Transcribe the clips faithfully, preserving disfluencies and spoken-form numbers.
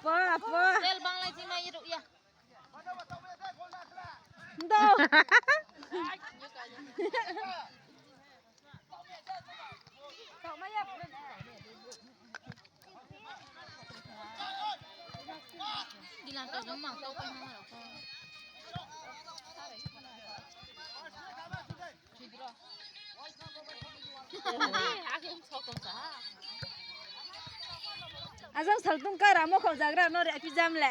Pa, pa. Rel bang lai jima iruh ya. Do. Dilan to jong mang to ko na ko. Ajang saltung kara mo khau jagra no re phi jam le.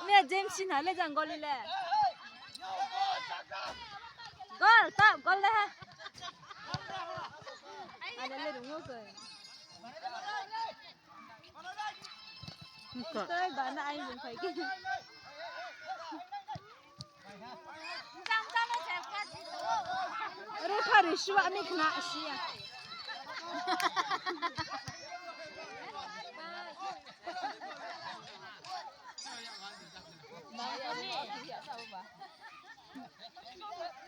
Mia James Sinha le jang gol le. Gol, tap, gol le ha. Ada le rungo ko. Ko. Toi ba na ai bung phai ke. Referee suah ni khna sia.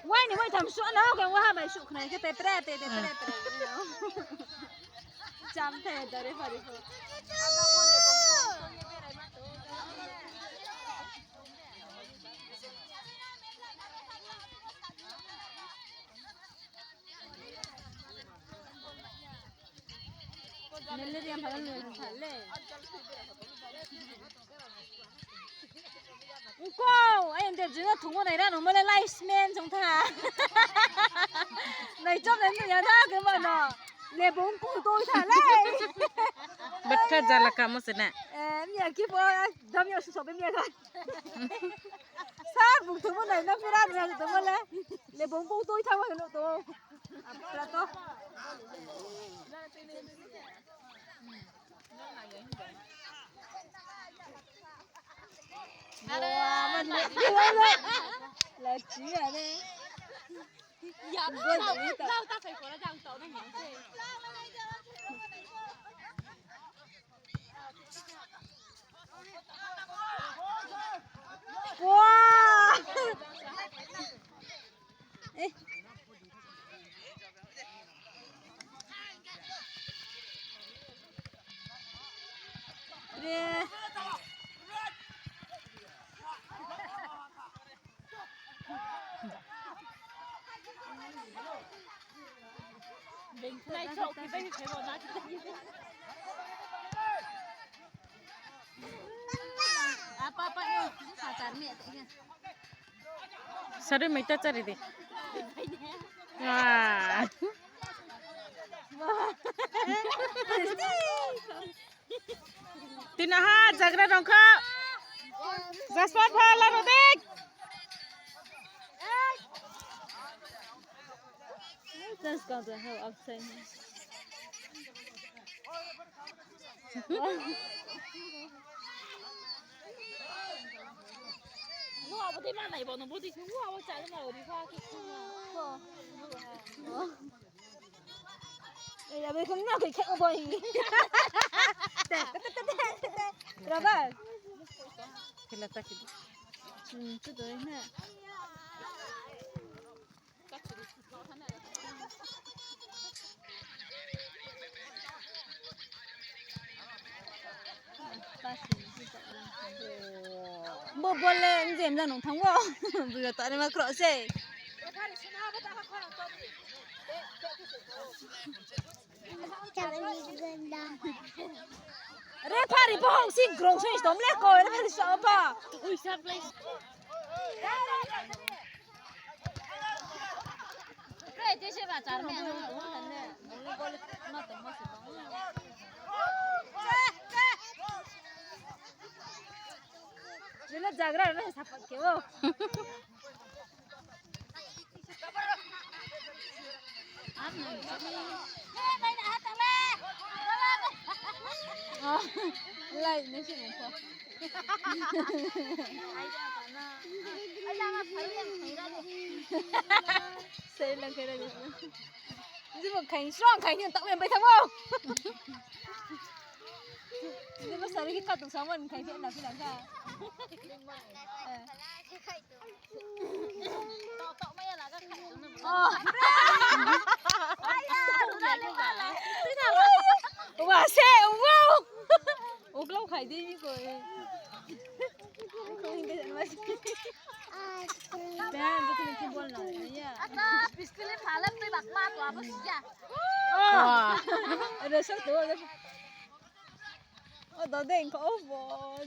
Wai ni wai tham suh na, khe wai ha bai suh khna khe te pre te te pre pre. Cham the da referee pho. Malaria pha le, pha le. Ungko, ai ende jino thungmo nai ra nungmo le lice man jong tha. Nai chom nai nung ya tha khe ma no. Lebong pu toi tha le. Betha jala kamo se na. Eh, mia ki po, dam ya su so be mia ka. Sar bung thungmo nai na pura nai thungmo le. Lebong pu toi tha ma no to. Apra to. Wah. Eh. Re. Bengkhlai chok, bengkhlai chok. Sarui mai ta chari di. Wah. Tini ha jagra rong kha. Jaswant pha la ro dek. Just go to help outside. Nua bo tei ma nai bo no bo tei sung nua bo chá ma ri pha khe sung. Ko. Ei, ya bai khong na khe khe bo hi. Te, te, te, te, te. Rabar. Khela ta khe. Hmm, chu doi na. Bo bol le njem ja nung thang wo. Bujo tare ma khro se. Referee bo hong si grong se stom le ko, referee so pa. Ui, sa place. Re, je se ba char me. Jena jagra na support khe o. Oh, lai, nai se mung pho. Sai lang khe ra. Jibon khai, srong khai ni tak bai thang o. Jibon sari khe khatung samon khai phe na phi lang kha. Eh. Oh. Wa se, wow. Phalem tui bak ma to abo siya. Oh. Ada sa to. O do deng ko bo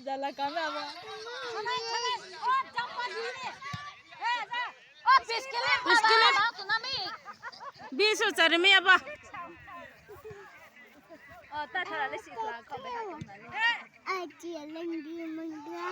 jala kame abo. O biskele biskele. Bisu chari mi abo. O ta thara le sikla ko be ha. Ai ti leng di mung dia.